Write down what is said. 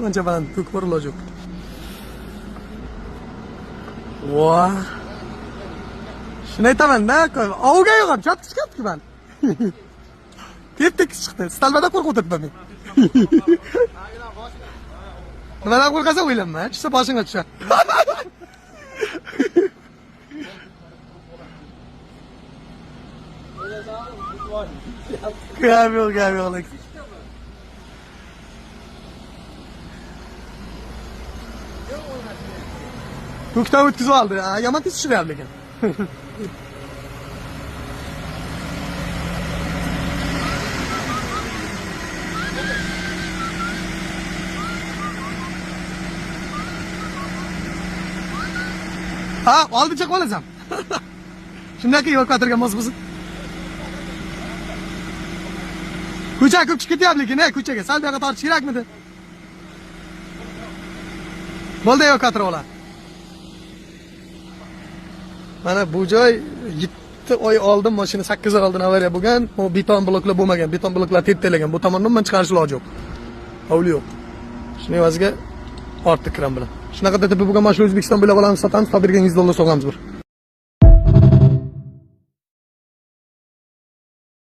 Ancha baland ko'k bor, iloji yo'q. Voh. Shuni aytaman-da, ovga yo'q ham, chatga chiqyapti man. Tep-tekis chiqdi. Stolbada qo'rqib o'tiribman men. Nimadan qo'rqasan o'ylanma, tushsa boshingga tushar. Gap yo'q, gap yo'q. Ko'kdan o'tkazib oldi. Yomon tez tushiryapti lekin. Ha, oldincha qolasan. Shundan keyin evakuatorga mos bo'lsin. Ko'cha ko'p chiqib ketyapti lekin, ko'chaga. Sal bu yoqqa tortish kerakmidi? Bo'ldi, evakuator oladi. Mana bu joy 7 oy oldin mashina 8 oy oldin avariya bo'lgan, bu beton bloklar bo'lmagan, beton bloklar teptalagan. Bu tomondan man chiqarish iloji yo'q. Hovli yo'q. Shuning evaziga ortdi kran bilan. Shunaqa DTP bo'lgan mashina O'zbekiston bo'ylab olamiz, sotamiz, topib bergan $100 sovg'amiz bor.